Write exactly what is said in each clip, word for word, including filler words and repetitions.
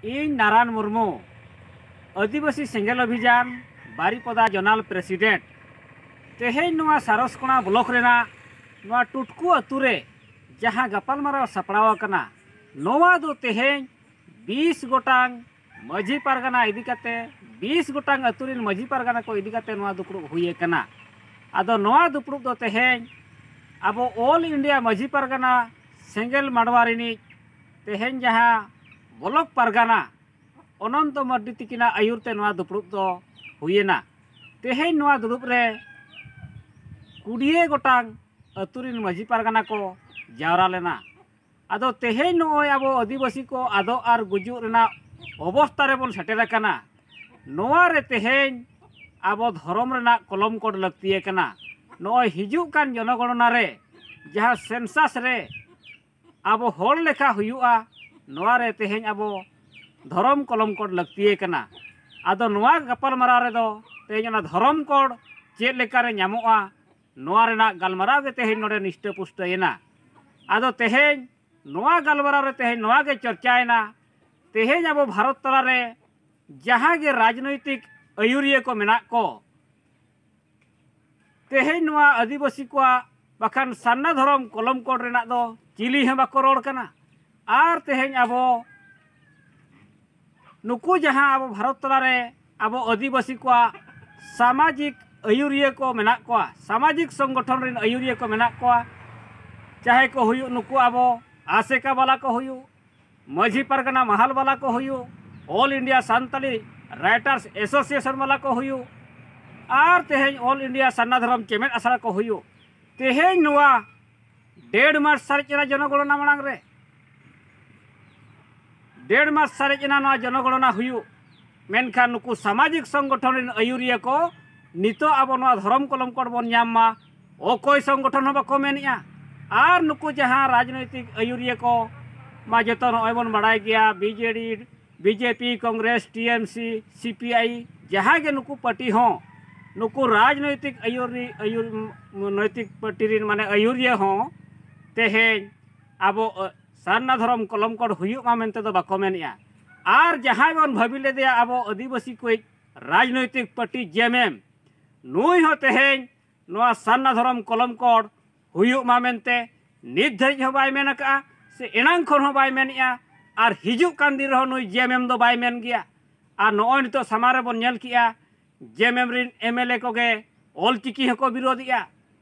ᱤᱧ ᱱᱟᱨᱟᱱ ᱢᱩᱨᱢᱩ, ᱟᱹᱫᱤᱵᱟᱹᱥᱤ ᱥᱮᱸᱜᱮᱞ ᱚᱵᱷᱤᱡᱟᱱ ᱵᱟᱨᱤᱯᱚᱫᱟ ᱡᱚᱱᱟᱞ ᱯᱨᱮᱥᱤᱰᱮᱱᱴ᱾ ᱛᱮᱦᱮᱧ ᱱᱚᱣᱟ ᱥᱟᱨᱚᱥᱠᱚᱬᱟ ᱵᱞᱚᱠ ᱨᱮᱱᱟᱜ ᱱᱚᱣᱟ ᱴᱩᱴᱠᱩ ᱟᱹᱛᱩ ᱨᱮ ᱡᱟᱦᱟᱸ ᱜᱟᱯᱟᱞᱢᱟᱨᱟᱣ ᱥᱟᱯᱲᱟᱣ ᱟᱠᱟᱱᱟ, ᱱᱚᱣᱟ ᱫᱚ ᱛᱮᱦᱮᱧ ᱵᱤᱥ ᱜᱚᱴᱟᱝ ᱢᱟᱹᱡᱷᱤ ᱯᱟᱨᱜᱟᱱᱟ ᱤᱫᱤ ᱠᱟᱛᱮ, ᱵᱤᱥ ᱜᱚᱴᱟᱝ ᱟᱹᱛᱩ ᱨᱮᱱ ᱢᱟᱹᱡᱷᱤ ᱯᱟᱨᱜᱟᱱᱟ ᱠᱚ ᱤᱫᱤ ᱠᱟᱛᱮ ᱱᱚᱣᱟ ᱫᱩᱯᱲᱩᱵ ᱦᱩᱭ ᱟᱠᱟᱱᱟ᱾ ᱟᱫᱚ ᱱᱚᱣᱟ ᱫᱩᱯᱲᱩᱵ ᱫᱚ ᱛᱮᱦᱮᱧ ᱟᱵᱚ ᱚᱞ ᱤᱱᱰᱤᱭᱟ ᱢᱟᱹᱡᱷᱤ ᱯᱟᱨᱜᱟᱱᱟ ᱥᱮᱸᱜᱮᱞ ᱢᱟᱰᱣᱟ ᱨᱤᱱᱤᱡ ᱛᱮᱦᱮᱧ ᱡᱟᱦᱟᱸ ᱵᱞᱚᱠ ᱯᱟᱨᱜᱟᱱᱟ ᱚᱱᱚᱱᱛᱚ ᱢᱟᱨᱰᱤ ᱛᱤᱠᱤᱱᱟᱜ ᱟᱹᱭᱩᱨ ᱛᱮ ᱱᱚᱣᱟ ᱫᱩᱯᱲᱩᱵ ᱫᱚ ᱦᱩᱭᱮᱱᱟ᱾ ᱛᱮᱦᱮᱧ ᱱᱚᱣᱟ ᱫᱩᱲᱩᱵ ᱨᱮ ᱠᱩᱲᱤᱭᱟᱹ ᱜᱚᱴᱟᱝ ᱟᱹᱛᱩ ᱨᱤᱱ ᱢᱟᱹᱡᱷᱤ ᱯᱟᱨᱜᱟᱱᱟ ᱠᱚ ᱡᱟᱣᱨᱟ ᱞᱮᱱᱟ᱾ ᱟᱫᱚ ᱛᱮᱦᱮᱧ ᱱᱚᱜᱼᱚᱭ ᱟᱵᱚ ᱟᱹᱫᱤᱵᱟᱹᱥᱤ ᱠᱚ ᱟᱫᱚᱜ ᱟᱨ ᱜᱩᱡᱩᱜ ᱨᱮᱱᱟᱜ ᱚᱵᱚᱥᱛᱟ ᱨᱮᱵᱚᱱ ᱥᱮᱴᱮᱨ ᱟᱠᱟᱱᱟ᱾ ᱱᱚᱣᱟ ᱨᱮ ᱛᱮᱦᱮᱧ ᱟᱵᱚ ᱫᱷᱚᱨᱚᱢ ᱨᱮᱱᱟᱜ ᱠᱚᱞᱚᱢ ᱠᱳᱰ ᱞᱟᱹᱠᱛᱤ ᱟᱠᱟᱱᱟ᱾ ᱱᱚᱜᱼᱚᱭ ᱦᱤᱡᱩᱜ ᱠᱟᱱ ᱡᱚᱱᱚᱜᱚᱬᱚᱱᱟ ᱨᱮ ᱡᱟᱦᱟᱸ ᱥᱮᱱᱥᱟᱥ ᱨᱮ ᱟᱵᱚ ᱦᱚᱲ ᱞᱮᱠᱷᱟ ᱦᱩᱭᱩᱜᱼᱟ, ᱱᱚᱣᱟ ᱨᱮ ᱛᱮᱦᱮᱧ ᱟᱵᱚ ᱫᱷᱚᱨᱚᱢ ᱠᱚᱞᱚᱢ ᱠᱳᱰ ᱞᱟᱹᱠᱛᱤ ᱟᱠᱟᱱᱟ᱾ ᱟᱫᱚ ᱱᱚᱣᱟ ᱜᱟᱯᱟᱞᱢᱟᱨᱟᱣ ᱨᱮᱫᱚ ᱛᱮᱦᱮᱧ ᱚᱱᱟ ᱫᱷᱚᱨᱚᱢ ᱠᱳᱰ ᱪᱮᱫ ᱞᱮᱠᱟᱨᱮ ᱧᱟᱢᱚᱜᱼᱟ, ᱱᱚᱣᱟ ᱨᱮᱱᱟᱜ ᱜᱟᱞᱢᱟᱨᱟᱣ ᱜᱮ ᱛᱮᱦᱮᱧ ᱱᱚᱰᱮ ᱱᱤᱥᱴᱟᱹ ᱯᱩᱥᱴᱟᱹᱭᱮᱱᱟ᱾ ᱟᱫᱚ ᱛᱮᱦᱮᱧ ᱱᱚᱣᱟ ᱜᱟᱞᱢᱟᱨᱟᱣ ᱨᱮ ᱛᱮᱦᱮᱧ ᱱᱚᱣᱟ ᱜᱮ ᱪᱚᱨᱪᱟᱭᱮᱱᱟ, ᱛᱮᱦᱮᱧ ᱟᱵᱚ ᱵᱷᱟᱨᱚᱛ ᱛᱟᱞᱟᱨᱮ ᱡᱟᱦᱟᱸ ᱜᱮ ᱨᱟᱡᱽᱱᱳᱭᱛᱤᱠ ᱟᱹᱭᱩᱨᱤᱭᱟᱹ ᱠᱚ ᱢᱮᱱᱟᱜ ᱠᱚ, ᱛᱮᱦᱮᱧ ᱱᱚᱣᱟ ᱟᱹᱫᱤᱵᱟᱹᱥᱤ ᱠᱚᱣᱟᱜ ᱵᱟᱠᱷᱟᱱ ᱥᱟᱨᱱᱟ ᱫᱷᱚᱨᱚᱢ ᱠᱚᱞᱚᱢ ᱠᱳᱰ ᱨᱮᱱᱟᱜ ᱫᱚ ᱪᱤᱞᱤ ᱦᱚᱸ ᱵᱟᱠᱚ ᱨᱚᱲ ᱠᱟᱱᱟ᱾ ᱟᱨ ᱛᱮᱦᱮᱧ ᱟᱵᱚ ᱱᱩᱠᱩ ᱡᱟᱦᱟᱸ ᱟᱵᱚ ᱵᱷᱟᱨᱚᱛ ᱛᱟᱞᱟᱨᱮ ᱟᱵᱚ ᱟᱹᱫᱤᱵᱟᱹᱥᱤ ᱠᱚᱣᱟᱜ ᱥᱟᱢᱟᱡᱤᱠ ᱟᱹᱭᱩᱨᱤᱭᱟᱹ ᱠᱚ ᱢᱮᱱᱟᱜ ᱠᱚᱣᱟ, ᱥᱟᱢᱟᱡᱤᱠ ᱥᱚᱝᱜᱚᱴᱷᱚᱱ ᱨᱮᱱ ᱟᱹᱭᱩᱨᱤᱭᱟᱹ ᱠᱚ ᱢᱮᱱᱟᱜ ᱠᱚᱣᱟ, ᱪᱟᱦᱮ ᱠᱚ ᱦᱩᱭᱩᱜ ᱱᱩᱠᱩ ᱟᱵᱚ ᱟᱥᱮᱠᱟ ᱵᱟᱞᱟ ᱠᱚ ᱦᱩᱭᱩᱜ, ᱢᱟᱹᱡᱷᱤ ᱯᱟᱨᱜᱟᱱᱟ ᱢᱟᱦᱟᱞ ᱵᱟᱞᱟ ᱠᱚ ᱦᱩᱭᱩᱜ, all India Santali writers association ᱵᱟᱞᱟ ᱠᱚ ᱦᱩᱭᱩᱜ, ᱟᱨ ᱛᱮᱦᱮᱧ ᱚᱞ ᱤᱱᱰᱤᱭᱟ ᱥᱟᱨᱱᱟ ᱫᱷᱚᱨᱚᱢ ᱪᱮᱢᱮᱫ ᱟᱥᱲᱟ ᱠᱚ ᱦᱩᱭᱩᱜ, ᱛᱮᱦᱮᱧ ᱱᱚᱣᱟ ᱰᱮᱲ ᱢᱟᱥ ᱥᱟᱨᱮᱡ ᱮᱱᱟ ᱡᱚᱱᱚᱜᱚᱬᱚᱱᱟ ᱢᱟᱲᱟᱝ ᱨᱮ᱾ ᱰᱮᱲ ᱢᱟᱥ ᱥᱟᱨᱮᱡ ᱮᱱᱟ ᱱᱚᱣᱟ ᱡᱚᱱᱚᱜᱚᱬᱚᱱᱟ ᱦᱩᱭᱩᱜ, ᱢᱮᱱᱠᱷᱟᱱ ᱱᱩᱠᱩ ᱥᱟᱢᱟᱡᱤᱠ ᱥᱚᱝᱜᱚᱴᱷᱚᱱ ᱨᱮᱱ ᱟᱹᱭᱩᱨᱤᱭᱟᱹ ᱠᱚ ᱱᱤᱛᱚᱜ ᱟᱵᱚ ᱱᱚᱣᱟ ᱫᱷᱚᱨᱚᱢ ᱠᱚᱞᱚᱢ ᱠᱳᱰ ᱵᱚᱱ ᱧᱟᱢ ᱢᱟ, ᱚᱠᱚᱭ ᱥᱚᱝᱜᱚᱴᱷᱚᱱ ᱦᱚᱸ ᱵᱟᱠᱚ ᱢᱮᱱᱮᱜᱼᱟ᱾ ᱟᱨ ᱱᱩᱠᱩ ᱡᱟᱦᱟᱸ ᱨᱟᱡᱽᱱᱳᱭᱛᱤᱠ ᱟᱹᱭᱩᱨᱤᱭᱟᱹ ᱠᱚ ᱢᱟ ᱡᱚᱛᱚ ᱱᱚᱜᱼᱚᱭ ᱵᱚᱱ ᱵᱟᱲᱟᱭ ᱜᱮᱭᱟ, ᱵᱤᱡᱮᱰᱤ, ᱵᱤᱡᱮᱯᱤ, ᱠᱚᱝᱜᱨᱮᱥ, ᱴᱤᱮᱢᱥᱤ, ᱥᱤᱯᱤᱟᱭ, ᱡᱟᱦᱟᱸ ᱜᱮ ᱱᱩᱠᱩ ᱯᱟᱨᱴᱤ ᱦᱚᱸ, ᱱᱩᱠᱩ ᱨᱟᱡᱽᱱᱳᱭᱛᱤᱠ ᱟᱹᱭᱩᱨᱤ-, ᱟᱹᱭᱩᱨ, ᱱᱳᱭᱛᱤᱠ ᱯᱟᱨᱴᱤ ᱨᱮᱱ ᱢᱟᱱᱮ ᱟᱹᱭᱩᱨᱤᱭᱟᱹ ᱦᱚᱸ ᱛᱮᱦᱮᱧ ᱟᱵᱚ, ᱟᱹ, ᱥᱟᱨᱱᱟ ᱫᱷᱚᱨᱚᱢ ᱠᱚᱞᱚᱢ ᱠᱳᱰ ᱦᱩᱭᱩᱜ ᱢᱟ ᱢᱮᱱᱛᱮ ᱫᱚ ᱵᱟᱠᱚ ᱢᱮᱱᱮᱜᱼᱟ᱾ ᱟᱨ ᱡᱟᱦᱟᱸᱭ ᱵᱚᱱ ᱵᱷᱟᱹᱵᱤ ᱞᱮᱫᱮᱭᱟ ᱟᱵᱚ ᱟᱹᱫᱤᱵᱟᱹᱥᱤ ᱠᱚᱭᱤᱡ ᱨᱟᱡᱽᱱᱳᱭᱛᱤᱠ ᱯᱟᱨᱴᱤ ᱡᱮᱢᱮᱢ, ᱱᱩᱭ ᱦᱚᱸ ᱛᱮᱦᱮᱧ ᱱᱚᱣᱟ ᱥᱟᱨᱱᱟ ᱫᱷᱚᱨᱚᱢ ᱠᱚᱞᱚᱢ ᱠᱚᱲ ᱦᱩᱭᱩᱜ ᱢᱟ ᱢᱮᱱᱛᱮ ᱱᱤᱛ ᱫᱷᱟᱹᱨᱤᱡ ᱦᱚᱸ ᱵᱟᱭ ᱢᱮᱱ ᱟᱠᱟᱫᱼᱟ, ᱥᱮ ᱮᱱᱟᱝ ᱠᱷᱚᱱ ᱦᱚᱸ ᱵᱟᱭ ᱢᱮᱱᱮᱫᱼᱟ᱾ ᱟᱨ ᱦᱤᱡᱩᱜ ᱠᱟᱱ ᱫᱤᱱ ᱨᱮᱦᱚᱸ ᱱᱩᱭ ᱡᱮᱢᱮᱢ ᱫᱚ ᱵᱟᱭ ᱢᱮᱱ ᱜᱮᱭᱟ᱾ ᱟᱨ ᱱᱚᱜᱼᱚᱭ ᱱᱤᱛᱚᱜ ᱥᱟᱢᱟᱝ ᱨᱮᱵᱚᱱ ᱧᱮᱞ ᱠᱮᱜᱼᱟ, ᱡᱮᱢᱮᱢ ᱨᱤᱱ ᱮᱢ ᱮᱞ ᱮ ᱠᱚᱜᱮ ᱚᱞᱪᱤᱠᱤ ᱦᱚᱸᱠᱚ ᱵᱤᱨᱳᱫᱮᱜᱼᱟ,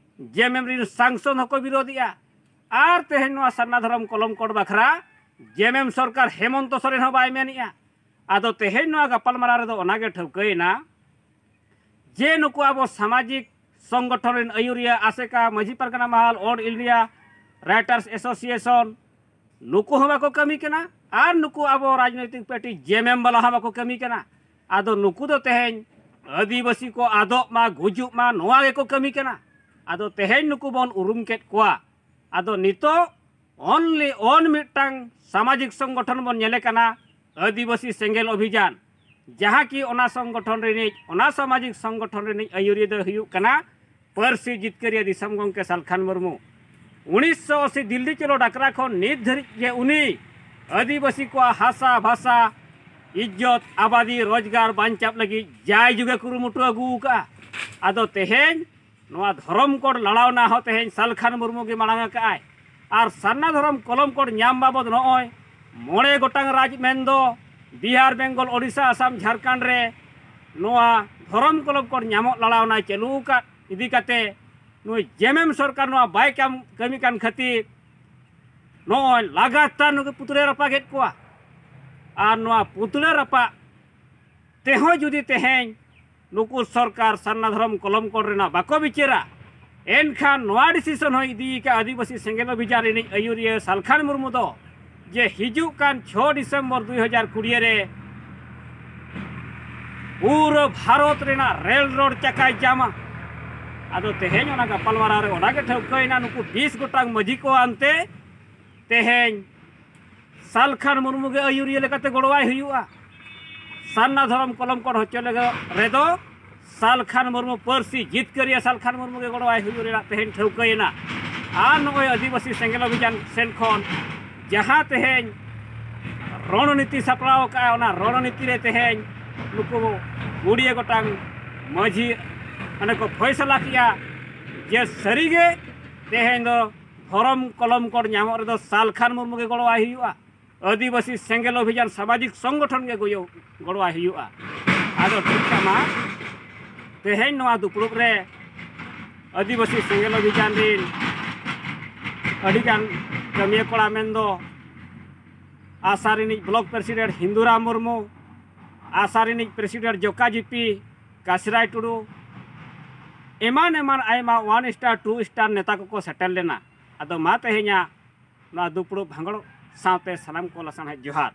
ᱡᱮᱢᱮᱢ ᱨᱤᱱ ᱥᱟᱝᱥᱚᱫ ᱦᱚᱸᱠᱚ ᱵᱤᱨᱳᱫᱮᱜᱼᱟ᱾ ᱟᱨ ᱛᱮᱦᱮᱧ ᱱᱚᱣᱟ ᱥᱟᱨᱱᱟ ᱫᱷᱚᱨᱚᱢ ᱠᱚᱞᱚᱢ ᱠᱚᱲ ᱵᱟᱠᱷᱨᱟ ᱡᱮᱢᱮᱢ ᱥᱚᱨᱠᱟᱨ ᱦᱮᱢᱚᱱᱛᱚ ᱥᱚᱨᱮᱱ ᱦᱚᱸ ᱵᱟᱭ ᱢᱮᱱᱮᱜᱼᱟ᱾ ᱟᱫᱚ ᱛᱮᱦᱮᱧ ᱱᱚᱣᱟ ᱜᱟᱯᱟᱞᱢᱟᱨᱟᱣ ᱨᱮᱫᱚ ᱚᱱᱟᱜᱮ ᱴᱷᱟᱹᱣᱠᱟᱹᱭᱮᱱᱟ ᱡᱮ ᱱᱩᱠᱩ ᱟᱵᱚ ᱥᱟᱢᱟᱡᱤᱠ ᱥᱚᱝᱜᱚᱴᱷᱚᱱ ᱨᱮᱱ ᱟᱹᱭᱩᱨᱤᱭᱟᱹ, ᱟᱥᱮᱠᱟ, ᱢᱟᱹᱡᱷᱤ ᱯᱟᱨᱜᱟᱱᱟ ᱢᱟᱦᱟᱞ, ᱚᱞ ᱤᱱᱰᱤᱭᱟ ᱨᱟᱭᱴᱟᱨᱥ ᱮᱥᱳᱥᱤᱭᱮᱥᱚᱱ, ᱱᱩᱠᱩ ᱦᱚᱸ ᱵᱟᱠᱚ ᱠᱟᱹᱢᱤ ᱠᱟᱱᱟ᱾ ᱟᱨ ᱱᱩᱠᱩ ᱟᱵᱚ ᱨᱟᱡᱽᱱᱳᱭᱛᱤᱠ ᱯᱟᱨᱴᱤ ᱡᱮᱢᱮᱢ ᱵᱟᱞᱟ ᱦᱚᱸ ᱵᱟᱠᱚ ᱠᱟᱹᱢᱤ ᱠᱟᱱᱟ᱾ ᱟᱫᱚ ᱱᱩᱠᱩ ᱫᱚ ᱛᱮᱦᱮᱧ ᱟᱹᱫᱤᱵᱟᱹᱥᱤ ᱠᱚ ᱟᱫᱚᱜ ᱢᱟ, ᱜᱩᱡᱩᱜ ᱢᱟ, ᱱᱚᱣᱟ ᱜᱮᱠᱚ ᱠᱟᱹᱢᱤ ᱠᱟᱱᱟ᱾ ᱟᱫᱚ ᱛᱮᱦᱮᱧ ᱱᱩᱠᱩ ᱵᱚᱱ ᱩᱨᱩᱢ ᱠᱮᱫ ᱠᱚᱣᱟ᱾ ᱟᱫᱚ ᱱᱤᱛᱚᱜ only one ᱢᱤᱫᱴᱟᱝ ᱥᱟᱢᱟᱡᱤᱠ ᱥᱚᱝᱜᱚᱴᱷᱚᱱ ᱵᱚᱱ ᱧᱮᱞᱮ ᱠᱟᱱᱟ, ᱟᱹᱫᱤᱵᱟᱹᱥᱤ ᱥᱮᱸᱜᱮᱞ ᱚᱵᱷᱤᱡᱟᱱ, ᱡᱟᱦᱟᱸ ᱠᱤ ᱚᱱᱟ ᱥᱚᱝᱜᱚᱴᱷᱚᱱ ᱨᱤᱱᱤᱡ, ᱚᱱᱟ ᱥᱟᱢᱟᱡᱤᱠ ᱥᱚᱝᱜᱚᱴᱷᱚᱱ ᱨᱤᱱᱤᱡ ᱟᱹᱭᱩᱨᱤᱭᱟᱹ ᱫᱚᱭ ᱦᱩᱭᱩᱜ ᱠᱟᱱᱟ ᱯᱟᱹᱨᱥᱤ ᱡᱤᱛᱠᱟᱹᱨᱤᱭᱟᱹ ᱫᱤᱥᱚᱢ ᱜᱚᱢᱠᱮ ᱥᱟᱞᱠᱷᱟᱱ ᱢᱩᱨᱢᱩ᱾ ᱩᱱᱤᱥᱥᱚ ᱟᱥᱤ ᱫᱤᱞᱞᱤ ᱪᱚᱞᱚ ᱰᱟᱠᱨᱟ ᱠᱷᱚᱱ ᱱᱤᱛ ᱫᱷᱟᱹᱨᱤᱡ ᱜᱮ ᱩᱱᱤ ᱟᱹᱫᱤᱵᱟᱹᱥᱤ ᱠᱚᱣᱟᱜ ᱦᱟᱥᱟ, ᱵᱷᱟᱥᱟ, ᱤᱡᱽᱡᱚᱛ, ᱟᱵᱟᱫᱤ, ᱨᱳᱡᱽᱜᱟᱨ ᱵᱟᱧᱪᱟᱣ ᱞᱟᱹᱜᱤᱫ ᱡᱟᱭ ᱡᱩᱜᱮ ᱠᱩᱨᱩᱢᱩᱴᱩ ᱟᱹᱜᱩ ᱟᱠᱟᱫᱼᱟ᱾ ᱟᱫᱚ ᱛᱮᱦᱮᱧ ᱱᱚᱣᱟ ᱫᱷᱚᱨᱚᱢ ᱠᱳᱰ ᱞᱟᱲᱟᱣᱱᱟ ᱦᱚᱸ ᱛᱮᱦᱮᱧ ᱥᱟᱞᱠᱷᱟᱱ ᱢᱩᱨᱢᱩ ᱜᱮ ᱢᱟᱲᱟᱝ ᱟᱠᱟᱫᱼᱟᱭ᱾ ᱟᱨ ᱥᱟᱨᱱᱟ ᱫᱷᱚᱨᱚᱢ ᱠᱚᱞᱚᱢ ᱠᱳᱰ ᱧᱟᱢ ᱵᱟᱵᱚᱫ ᱱᱚᱜᱼᱚᱭ ᱢᱚᱬᱮ ᱜᱚᱴᱟᱝ ᱨᱟᱡᱽ ᱢᱮᱱᱫᱚ ᱵᱤᱦᱟᱨ, ᱵᱮᱝᱜᱚᱞ, ᱳᱰᱤᱥᱟ, ᱟᱥᱟᱢ, ᱡᱷᱟᱲᱠᱷᱚᱸᱰ ᱨᱮ ᱱᱚᱣᱟ ᱫᱷᱚᱨᱚᱢ ᱠᱚᱞᱚᱢ ᱠᱳᱰ ᱧᱟᱢᱚᱜ ᱞᱟᱲᱟᱣᱱᱟ ᱪᱟᱹᱞᱩ ᱟᱠᱟᱫ ᱤᱫᱤ ᱠᱟᱛᱮ ᱱᱩᱭ ᱡᱮᱢᱮᱢ ᱥᱚᱨᱠᱟᱨ ᱱᱚᱣᱟ ᱵᱟᱭ ᱠᱟᱢ-, ᱠᱟᱹᱢᱤ ᱠᱟᱱ ᱠᱷᱟᱹᱛᱤᱨ ᱱᱚᱜᱼᱚᱭ ᱞᱟᱜᱟᱛᱟᱨ ᱱᱩᱠᱩ ᱯᱩᱛᱲᱟᱹ ᱨᱟᱯᱟᱜᱮᱫ ᱠᱚᱣᱟ᱾ ᱟᱨ ᱱᱚᱣᱟ ᱯᱩᱛᱲᱟᱹ ᱨᱟᱯᱟᱜ ᱛᱮᱦᱚᱸ ᱡᱩᱫᱤ ᱛᱮᱦᱮᱧ ᱱᱩᱠᱩ ᱥᱚᱨᱠᱟᱨ ᱥᱟᱨᱱᱟ ᱫᱷᱚᱨᱚᱢ ᱠᱚᱞᱚᱢ ᱠᱚᱨ ᱨᱮᱱᱟᱜ ᱵᱟᱠᱚ ᱵᱤᱪᱟᱹᱨᱟ, ᱮᱱᱠᱷᱟᱱ ᱱᱚᱣᱟ ᱰᱤᱥᱤᱥᱚᱱ ᱦᱚᱸ ᱤᱫᱤᱭ ᱟᱠᱟᱫ ᱟᱹᱫᱤᱵᱟᱹᱥᱤ ᱥᱮᱸᱜᱮᱞ ᱚᱵᱷᱤᱡᱟᱱ ᱨᱤᱱᱤᱡ ᱟᱹᱭᱩᱨᱤᱭᱟᱹ ᱥᱟᱞᱠᱷᱟᱱ ᱢᱩᱨᱢᱩ ᱫᱚ ᱡᱮ ᱦᱤᱡᱩᱜ ᱠᱟᱱ ᱪᱷᱚ ᱰᱤᱥᱮᱢᱵᱚᱨ ᱫᱩᱭ ᱦᱟᱡᱟᱨ ᱠᱩᱲᱤ ᱨᱮ ᱯᱩᱨᱟᱹ ᱵᱷᱟᱨᱚᱛ ᱨᱮᱱᱟᱜ ᱨᱮᱞ ᱨᱳᱰ ᱪᱟᱠᱟᱭ ᱡᱟᱢᱟ᱾ ᱟᱫᱚ ᱛᱮᱦᱮᱧ ᱚᱱᱟ ᱜᱟᱯᱟᱞᱢᱟᱨᱟᱣ ᱨᱮ ᱚᱱᱟᱜᱮ ᱴᱷᱟᱹᱣᱠᱟᱹᱭᱮᱱᱟ, ᱱᱩᱠᱩ ᱵᱤᱥ ᱜᱚᱴᱟᱝ ᱢᱟᱹᱡᱷᱤ ᱠᱚ ᱟᱱᱛᱮ ᱛᱮᱦᱮᱧ ᱥᱟᱞᱠᱷᱟᱱ ᱢᱩᱨᱢᱩ ᱜᱮ ᱟᱹᱭᱩᱨᱤᱭᱟᱹ ᱞᱮᱠᱟᱛᱮ ᱜᱚᱲᱚᱣᱟᱭ ᱦᱩᱭᱩᱜᱼᱟ᱾ ᱥᱟᱨᱱᱟ ᱫᱷᱚᱨᱚᱢ ᱠᱚᱞᱚᱢ ᱠᱚᱰ ᱦᱚᱪᱚ ᱞᱟᱹᱜᱤᱫ ᱨᱮᱫᱚ ᱥᱟᱞᱠᱷᱟᱱ ᱢᱩᱨᱢᱩ, ᱯᱟᱹᱨᱥᱤ ᱡᱤᱛᱠᱟᱹᱨᱤᱭᱟᱹ ᱥᱟᱞᱠᱷᱟᱱ ᱢᱩᱨᱢᱩ ᱜᱮ ᱜᱚᱲᱚᱣᱟᱭ ᱦᱩᱭᱩᱜ ᱨᱮᱱᱟᱜ ᱛᱮᱦᱮᱧ ᱴᱷᱟᱹᱣᱠᱟᱹᱭᱮᱱᱟ᱾ ᱟᱨ ᱱᱚᱜᱼᱚᱭ ᱟᱹᱫᱤᱵᱟᱹᱥᱤ ᱥᱮᱸᱜᱮᱞ ᱚᱵᱷᱤᱡᱟᱱ ᱥᱮᱱ ᱠᱷᱚᱱ ᱡᱟᱦᱟᱸ ᱛᱮᱦᱮᱧ ᱨᱚᱬᱱᱤᱛᱤ ᱥᱟᱯᱲᱟᱣ ᱟᱠᱟᱫᱼᱟ, ᱚᱱᱟ ᱨᱚᱬᱱᱤᱛᱤ ᱨᱮ ᱛᱮᱦᱮᱧ ᱱᱩᱠᱩ ᱠᱩᱲᱤ ᱜᱚᱴᱟᱝ ᱢᱟᱹᱡᱷᱤ ᱢᱟᱱᱮ ᱠᱚ ᱯᱷᱚᱭᱥᱟᱞᱟ ᱠᱮᱜᱼᱟ ᱡᱮ ᱥᱟᱹᱨᱤᱜᱮ ᱛᱮᱦᱮᱧ ᱫᱚ ᱫᱷᱚᱨᱚᱢ ᱠᱚᱞᱚᱢ ᱠᱚᱰ ᱧᱟᱢᱚᱜ ᱨᱮᱫᱚ ᱥᱟᱞᱠᱷᱟᱱ ᱢᱩᱨᱢᱩ ᱜᱮ ᱜᱚᱲᱚᱣᱟᱭ ᱦᱩᱭᱩᱜᱼᱟ, ᱟᱹᱫᱤᱵᱟᱹᱥᱤ ᱥᱮᱸᱜᱮᱞ ᱚᱵᱷᱤᱡᱟᱱ ᱥᱟᱢᱟᱡᱤᱠ ᱥᱚᱝᱜᱚᱴᱷᱚᱱ ᱜᱮ ᱜᱚᱭᱚ-, ᱜᱚᱲᱚᱣᱟᱭ ᱦᱩᱭᱩᱜᱼᱟ᱾ ᱟᱫᱚ ᱴᱷᱤᱠ ᱠᱟᱜ ᱢᱟ, ᱛᱮᱦᱮᱧ ᱱᱚᱣᱟ ᱫᱩᱯᱲᱩᱵ ᱨᱮ ᱟᱹᱫᱤᱵᱟᱹᱥᱤ ᱥᱮᱸᱜᱮᱞ ᱚᱵᱷᱤᱡᱟᱱ ᱨᱤᱱ ᱟᱹᱰᱤᱜᱟᱱ ᱠᱟᱹᱢᱤᱭᱟᱹ ᱠᱚᱲᱟ ᱢᱮᱱᱫᱚ ᱟᱥᱟ ᱨᱤᱱᱤᱡ ᱵᱞᱚᱠ ᱯᱨᱮᱥᱤᱰᱮᱱᱴ ᱦᱤᱱᱫᱩᱨᱟᱢ ᱢᱩᱨᱢᱩ, ᱟᱥᱟ ᱨᱤᱱᱤᱡ ᱯᱨᱮᱥᱤᱰᱮᱱᱴ ᱡᱚᱠᱟ ᱡᱤᱯᱤ, ᱠᱟᱥᱨᱟᱭ ᱴᱩᱰᱩ, ᱮᱢᱟᱱ ᱮᱢᱟᱱ ᱟᱭᱢᱟ ᱳᱣᱟᱱ ᱥᱴᱟᱨ, ᱴᱩ ᱥᱴᱟᱨ ᱱᱮᱛᱟ ᱠᱚᱠᱚ ᱥᱮᱴᱮᱨ ᱞᱮᱱᱟ᱾ ᱟᱫᱚ ᱢᱟ ᱛᱮᱦᱮᱧᱟᱜ ᱱᱚᱣᱟ ᱫᱩᱯᱲᱩᱵ ᱵᱷᱟᱸᱜᱚᱲ ᱥᱟᱶᱛᱮ ᱥᱟᱱᱟᱢ ᱠᱚ ᱞᱟᱥᱟᱲᱦᱮᱫ ᱡᱚᱦᱟᱨ᱾